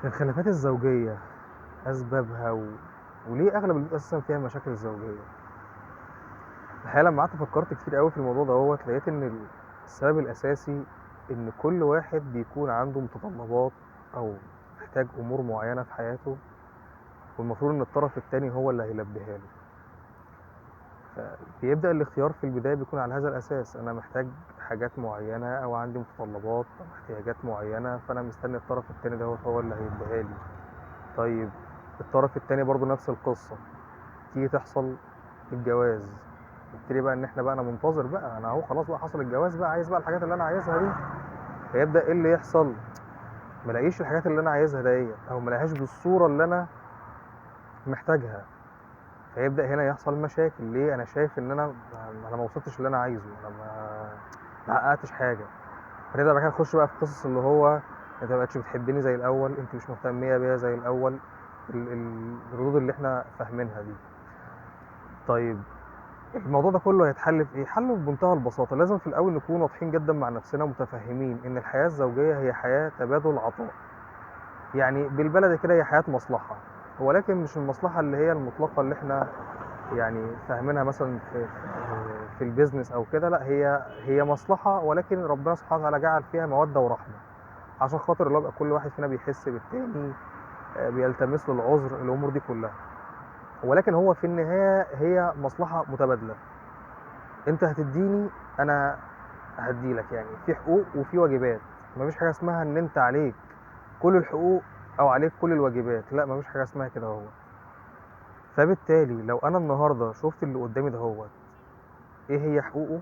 الخلافات الزوجية أسبابها وليه أغلب البيوت أساسا فيها مشاكل زوجية؟ الحقيقة لما قعدت فكرت كتير قوي في الموضوع دوت، لقيت إن السبب الأساسي إن كل واحد بيكون عنده متطلبات أو محتاج أمور معينة في حياته، والمفروض إن الطرف التاني هو اللي هيلبيها له. فبيبدأ الاختيار في البداية بيكون على هذا الأساس، أنا محتاج حاجات معينة أو عندي متطلبات أو احتياجات معينة، فأنا مستني الطرف التاني دوت هو اللي هيديها لي. طيب الطرف التاني برضو نفس القصة، تيجي تحصل الجواز، نبتدي بقى إن إحنا بقى أنا منتظر بقى، أنا أهو خلاص بقى حصل الجواز بقى، عايز بقى الحاجات اللي أنا عايزها دي. فيبدأ إيه اللي يحصل؟ ملاقيش الحاجات اللي أنا عايزها ديت، أو ملاقيهاش بالصورة اللي أنا محتاجها. فيبدأ هنا يحصل مشاكل. ليه؟ أنا شايف إن أنا ما وصلتش اللي أنا عايزه، أنا ما حققتش حاجة. فنبدأ بعد كده نخش بقى في قصص اللي هو أنت ما بقتش بتحبني زي الأول، أنت مش مهتمية بيا زي الأول، الردود اللي إحنا فاهمينها دي. طيب الموضوع ده كله هيتحل في إيه؟ حله بمنتهى البساطة. لازم في الأول نكون واضحين جدا مع نفسنا ومتفهمين إن الحياة الزوجية هي حياة تبادل عطاء، يعني بالبلد كده هي حياة مصلحة، ولكن مش المصلحة اللي هي المطلقة اللي احنا يعني فاهمينها مثلا في البيزنس أو كده، لا هي مصلحة ولكن ربنا سبحانه وتعالى جعل فيها مودة ورحمة، عشان خاطر اللي هو بقى كل واحد فينا بيحس بالتاني، بيلتمس له العذر، الأمور دي كلها. ولكن هو في النهاية هي مصلحة متبادلة، انت هتديني انا هديلك، يعني في حقوق وفي واجبات. مفيش حاجة اسمها ان انت عليك كل الحقوق او عليك كل الواجبات، لا مفيش حاجة اسمها كده هو. فبالتالي لو انا النهاردة شفت اللي قدامي ده هو ايه هي حقوقه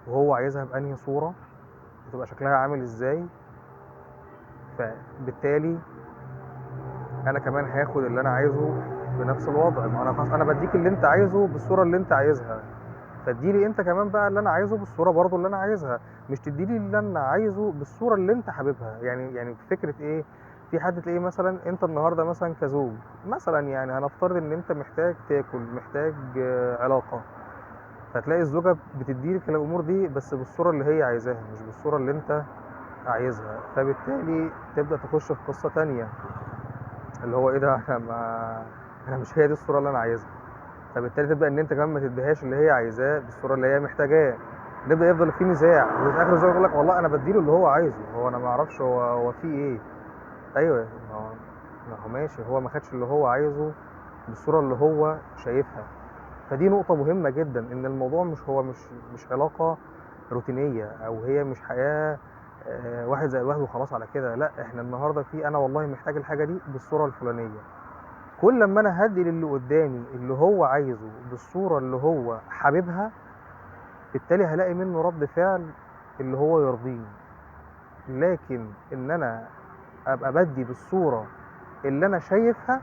وهو عايزها بأنهي صورة وتبقى شكلها عامل ازاي، فبالتالي انا كمان هاخد اللي انا عايزه بنفس الوضع. ما انا خلاص انا بديك اللي انت عايزه بالصورة اللي انت عايزها، فاديلي انت كمان بقى اللي انا عايزه بالصورة برضو اللي انا عايزها، مش تديلي اللي انا عايزه بالصورة اللي انت حاببها. يعني فكرة ايه؟ في حد تلاقيه مثلا انت النهارده مثلا كزوج مثلا، يعني هنفترض ان انت محتاج تاكل، محتاج علاقة، فتلاقي الزوجة بتديلك الامور دي بس بالصورة اللي هي عايزاها مش بالصورة اللي انت عايزها. فبالتالي تبدأ تخش في قصة تانية اللي هو ايه ده، انا مش هي دي الصورة اللي انا عايزها. فبالتالي تبدأ ان انت كمان ما تديهاش اللي هي عايزاه بالصورة اللي هي محتاجاه، نبدأ يفضل في نزاع، وفي اخر الزوج يقول لك والله انا بديله اللي هو عايزه، هو انا ما اعرفش هو في ايه. ايوه ما هو ماشي، هو ما خدش اللي هو عايزه بالصورة اللي هو شايفها. فدي نقطة مهمة جدا، ان الموضوع مش علاقة روتينية او هي مش حياة، واحد زائد واحد وخلاص على كده، لا احنا النهاردة في انا والله محتاج الحاجة دي بالصورة الفلانية. كل لما انا هدي للي قدامي اللي هو عايزه بالصورة اللي هو حاببها، بالتالي هلاقي منه رد فعل اللي هو يرضيني. لكن ان انا ابقى بدي بالصورة اللي انا شايفها،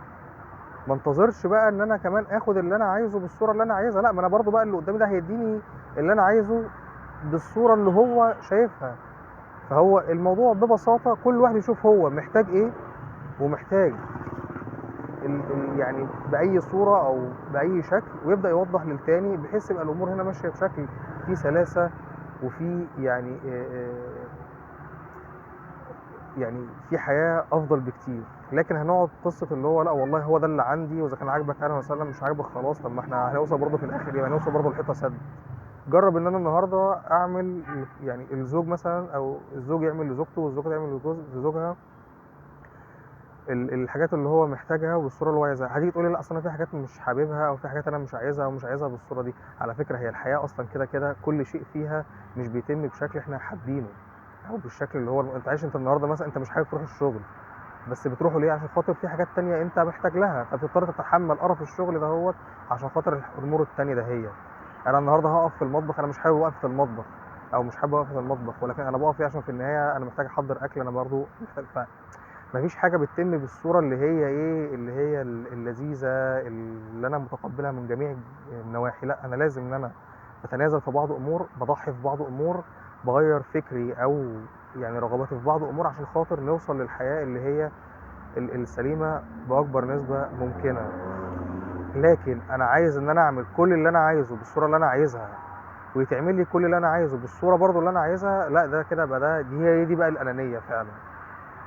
ما انتظرش بقى ان انا كمان اخد اللي انا عايزه بالصورة اللي انا عايزها، لا ما انا برضو بقى اللي قدامي ده هيديني اللي انا عايزه بالصورة اللي هو شايفها. فهو الموضوع ببساطة كل واحد يشوف هو محتاج ايه ومحتاج يعني بأي صورة أو بأي شكل، ويبدأ يوضح للتاني، بحيث يبقى الأمور هنا ماشية بشكل فيه سلاسة وفي يعني في حياة أفضل بكتير. لكن هنقعد قصة اللي هو لا والله هو ده اللي عندي، وإذا كان عاجبك أهلا وسهلا، مش عاجبك خلاص. طب ما إحنا هنوصل برضه في الآخر، يبقى هنوصل برضه لحيطة سد. جرب إن أنا النهاردة أعمل يعني الزوج مثلا، أو الزوج يعمل لزوجته والزوجة تعمل لزوجها الحاجات اللي هو محتاجها والصورة اللي هو عايزها. هتيجي تقولي لا أصل أنا في حاجات مش حاببها، أو في حاجات أنا مش عايزها، أو مش عايزها بالصورة دي. على فكرة هي الحياة أصلا كده كده كل شيء فيها مش بيتم بشكل إحنا حابينه أو بالشكل اللي هو أنت عايش. أنت النهاردة مثلا أنت مش حابب تروح الشغل، بس بتروحه ليه؟ عشان خاطر في حاجات تانية أنت محتاج لها، فبتضطر تتحمل قرف الشغل دهوت عشان خاطر الأمور التانية دهيت. أنا النهاردة هقف في المطبخ، أنا مش حابب وقفة المطبخ أو مش حابب وقفة المطبخ، ولكن أنا بقف فيه عشان في النهاية أنا محتاج أحضر أكل، أنا برضو محتاج. مفيش حاجة بتتم بالصورة اللي هي إيه، اللي هي اللذيذة اللي أنا متقبلها من جميع النواحي. لا، أنا لازم إن أنا بتنازل في بعض أمور، بضحي في بعض أمور، بغير فكري أو رغباتي في بعض أمور عشان خاطر نوصل للحياة اللي هي السليمة بأكبر نسبة ممكنة. لكن أنا عايز إن أنا أعمل كل اللي أنا عايزه بالصورة اللي أنا عايزها، ويتعمل لي كل اللي أنا عايزه بالصورة برضو اللي أنا عايزها، لا ده كده بقى ده، دي هي دي بقى الأنانية فعلا.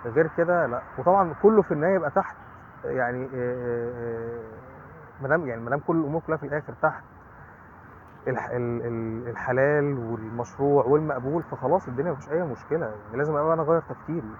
غير كده لأ. وطبعًا كله في النهاية يبقى تحت يعني ما دام يعني ما دام كل الأمور كلها في الآخر تحت الح ال ال الحلال والمشروع والمقبول، فخلاص الدنيا ما فيش أي مشكلة، يعني لازم أبقى أنا أغيّر تفكيري.